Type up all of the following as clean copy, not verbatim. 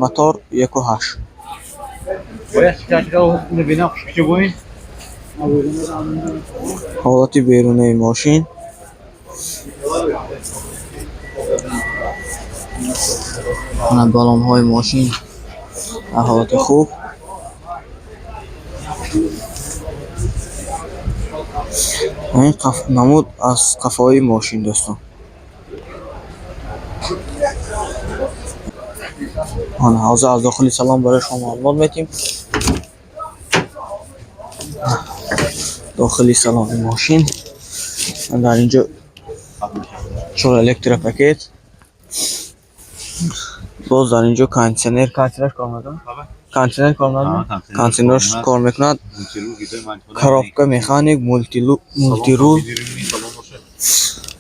Мотор 1,8. Ҳолати берунаи мошин. Ана балонҳои мошин дар ҳолати хуб. Ин намуд аз қафои мошин, дӯстон. Ана ҳозир аз дохили салон барои шумо маълумот метиҳем. Дохили салони мошин дар инҷо 4 электропакет, боз дар инҷо кондитсионер. Кондитсионер кор мекунад? Кондитсионер кор мекунад? Кондитсионерш кор мекунад. Коробка механик, мултирул.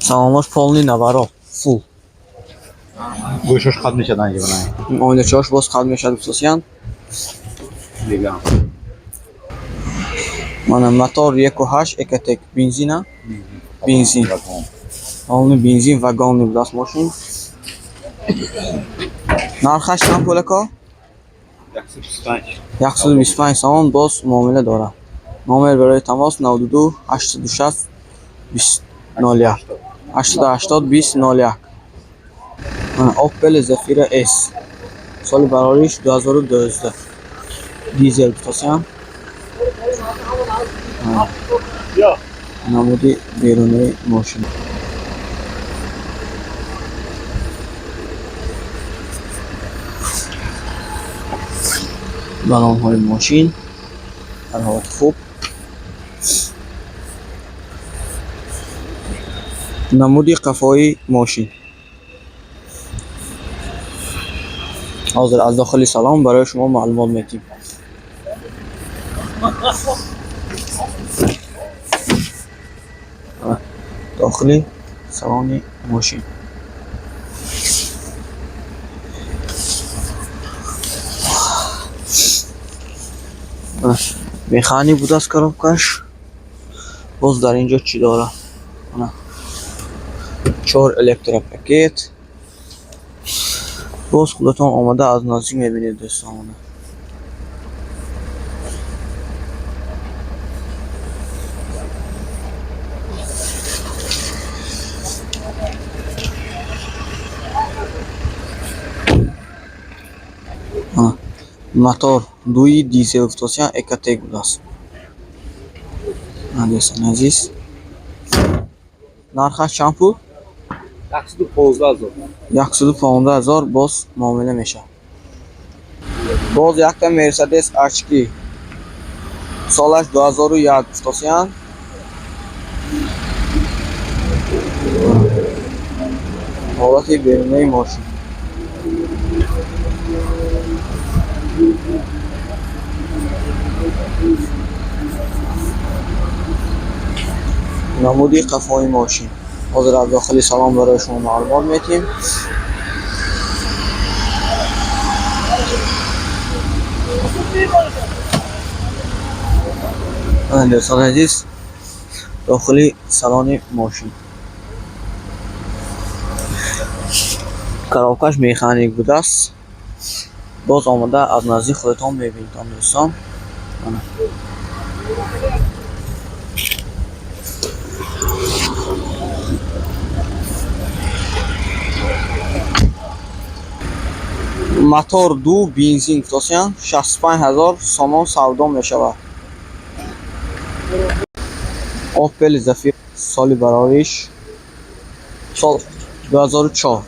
Салонош полный наворот, фул. Гӯшош қад мешавад анҷа бинай. Оиначаҳош боз қад мешавад, хусусиян. Дигар. Мана мотор 1,8 Экотек, бензина? Бензин. Полный бензин, вагонный будааст мошин. Нархаш чанд пул, ако? 125. 125 сомон, боз муомила дорад. Номер барои тамос 92 860 20 01. 880 20 01. Мана Opel Zafira S. Соли барориш 2012. Дизел гуфтасиам. Намуди берунаи мошин. Балонҳои мошин дар ҳолати хуб. Намуди қафои мошин. Ҳозир аз дохили салон барои шумо маълумот метиҳем. Дохили салони мошин. Механик будааст коробкаш. Боз дар инҷо чӣ дорад? Ана 4 электропакет. Боз худатон омада аз наздик мебинед, дӯстон. Ана мотор дуи дизел гуфтасиям, Экотек будааст. Дӯстони азиз, нархаш чанд пул? 115 000. 115 000, боз муомила мешавад. Боз якта Мерседес Ачки, солаш 2001 гуфтасиям. Ҳолати берунаи мошин. Намуди қафои мошин. Ҳозир аз дохили салон барои шумо маълумот метиҳем. Дӯстони азиз, дохили салони мошин. Коробкаш механик будааст. Боз омада аз наздик худатон мебинед, дӯстон. Ана. Мотор 2 бензин гуфтасиям, 65 000 сомон савдо мешавад. Opel Zafira соли барориш сол 2004.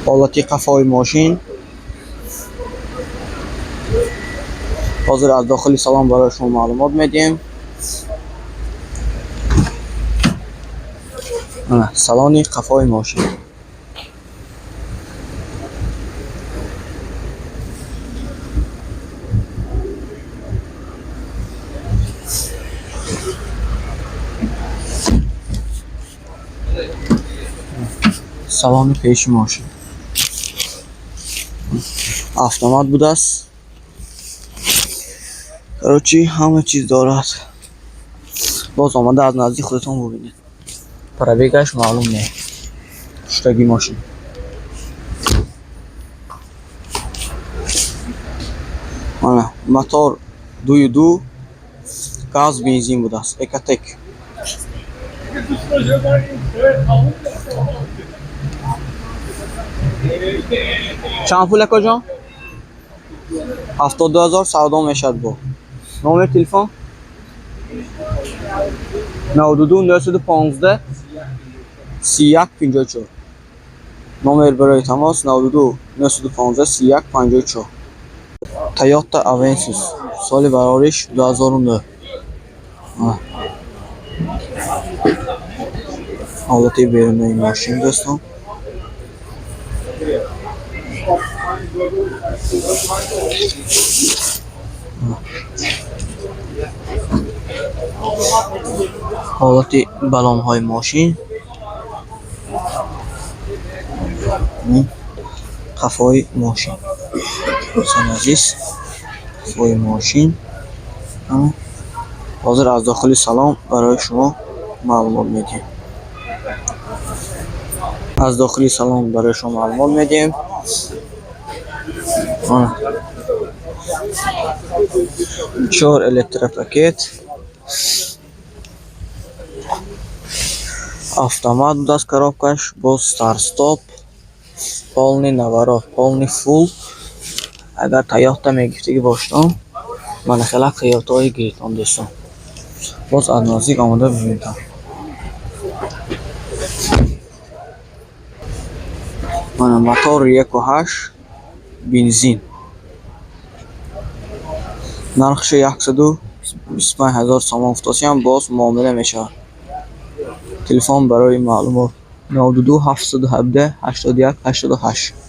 Ҳолати қафои мошин. Ҳозир аз дохили салон барои шумо маълумот медиҳем. Ана салони қафои мошин. Салони пеши мошин автомат будааст. Короче, ҳама чиз дорад. Боз омада аз наздик худатон бубинед. Пробегаш маълум не. Пуштаги мошин. Мана мотор 2.2, газ, бензин будааст. Экотек. Чанд пул, акоҷон? 72 000 савдо мешавад бо. Номер телефон? 92 915 31 54. Номер барои тамос 92 915 31 54. Toyota Avensis, соли барориш 2009. Ҳолати берунаи мошин, дӯстон. Ҳолати баллонҳои мошин. Қафои мошин. Дӯстони азиз, қафои мошин. Ҳозир аз дохили салон барои шумо маълумот медиҳем. Аз дохили салон барои шумо маълумот медиҳем. Чор электропакет. Автомат будааст коробкаш, боз старт-стоп, полный наворот, полный фул. Агар Toyota мегирифтагӣ бошедон, мана хелак Toyotаҳое гирифтон, дӯстон. Боз аз наздик омода бибинедтон. Мана мотор 1.8, бензин. Нархшо 125 000 сомон гуфтосиям, боз муомила мешавад. Телефон барои маълумот 92 717 81 88.